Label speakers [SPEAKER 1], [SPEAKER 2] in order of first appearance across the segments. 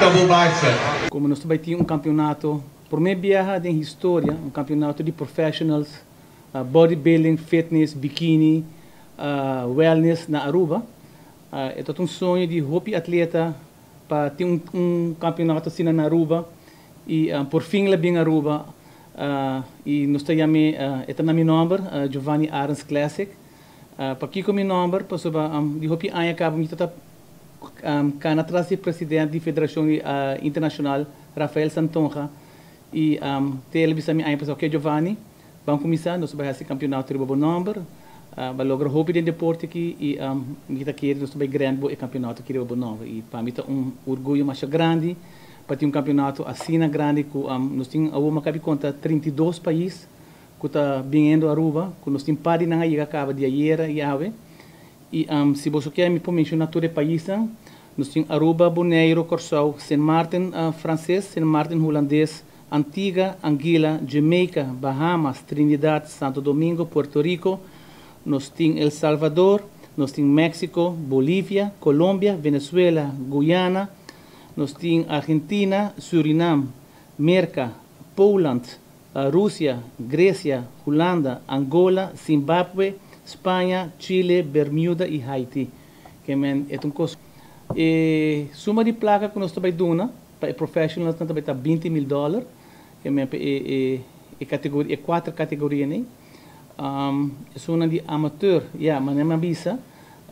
[SPEAKER 1] Double bicep.
[SPEAKER 2] Como nos tambe tin un campeonato, prome biaha den historia, un campeonato di professionals, bodybuilding, fitness, bikini, wellness na Aruba. E un soño di hopi atleta pa tin un campeonato asina na Aruba y por fin el a bin Aruba y nos ta yam'e, e na mi nomber, Giovanni Arends Classic. Pakico mi nomber? Pasobra di hopi aña caba mi ta cana tras di presidente di Federacion Internacional, Rafael Santonja, y el a bisa mi aña pasa: "Ok Giovanni, ban cuminsa, nos bay haci campeonato riba bo nomber, bo a logra hopi den deporte aki y mi ta kier nos bay grandi e campeonato aki riba bo nomber." Y pa mi ta un orguyo mas grandi pa tin un campeonato asina grandi cu nos tin awor, mi a caba conta, 32 pais cu ta bini Aruba, cu nos tin par di nan a yega caba di ayera y awe. Y si bo kier, mi por menciona tur e pais. Nos tin Aruba, Bonaire, Corsou, Sint Maarten Frances, Sint Maarten Hulandes, Antigua, Anguilla, Jamaica, Bahamas, Trinidad, Santo Domingo, Puerto Rico, nos tin El Salvador, nos tin Mexico, Bolivia, Colombia, Venezuela, Guyana, nos tin Argentina, Surinam, Merca, Poland, Rusia, Grecia, Hulanda, Angola, Zimbabwe, Spaña, Chile, Bermuda y Haiti. Kiermen, e un cos. E suma di placa cu nos tambe ta duna pa professionals tambe ta 20 mil dollar. Kiermen, e categoria, e cuater categoria, ne? E un di amateur, ja, mas no bisa,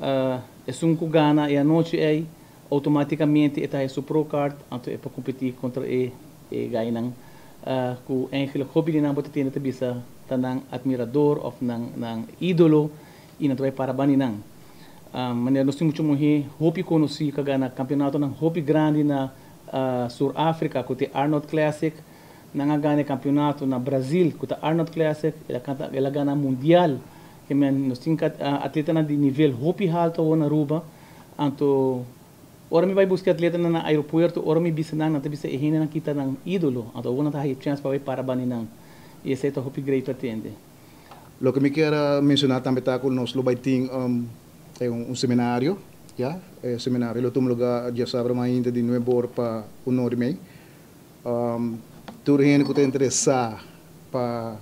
[SPEAKER 2] e un cu gana e anochi ey automaticamente ta su pro card, anto e pa competi contra e guynan cu eigenlijk hopi di nan bo ta tende ta bisa ta nan admirador of nan idolo y nan bay para banda di nan. Manera nos tin mucha muhe hopi conoci cu gana campeonato nan hopi grandi na Sur Africa, cu Arnold Classic, nan a gana campeonato na Brasil, cu Arnold Classic, el a gana mundial. Kiermen, nos tin atleta di nivel hopi halto na Aruba. Anto, ora mi bay busca atleta na aeropuerto, ora mi bisa nan, nan ta bisa e hende nan aki ta nan idolo. Anto, ora nan chance pa bay para banda di nan. Y esey ta hopi great pa tende.
[SPEAKER 3] Loke mi kier menciona tambe ta cu nos lo bay tin un seminario, ja, e seminario lo tuma luga diasabra mainta di 9 or pa 1:30. Tur hende cu ta interesa pa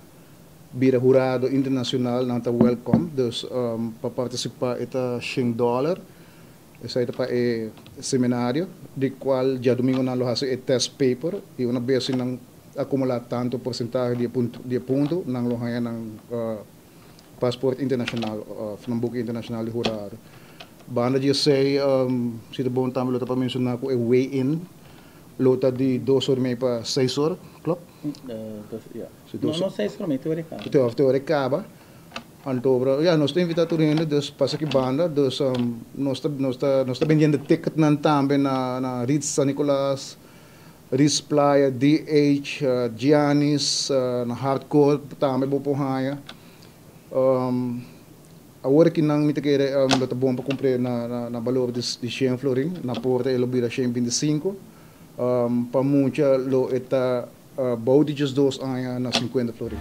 [SPEAKER 3] bira hurado internacional, nan ta welcome. Dus pa participa ta 100 dollar. Esey ta pa e seminario, di cual diadomingo nan lo haci e test paper y un biaha nan acumula tanto porcentahe di punto, nan lo haya nan paspoort internacional of nan boek internacional di hurado. Banda di esey, si ta bon tambe lo ta pa menciona cu e weigh-in lo ta di 2:30 pa 6 or, klopt?
[SPEAKER 2] Dus, ja.
[SPEAKER 3] Si
[SPEAKER 2] No,
[SPEAKER 3] dos
[SPEAKER 2] no 6 or, te ora caba.
[SPEAKER 3] Te ora caba. Anto, ja, nos ta invita tur hende, dus pasa aki banda, dus nos ta bendiendo ticket nan tambe na Ritz San Nicolas, Ritz Playa, DH, Giannis, na Hardcore tambe bo por haya. Awor aki nan mi ta kere lo ta bon pa cumpra na balor di 100 florin, na porta e lo bira 125. Pa mucha lo ta bou di 12 aña na 50 florin.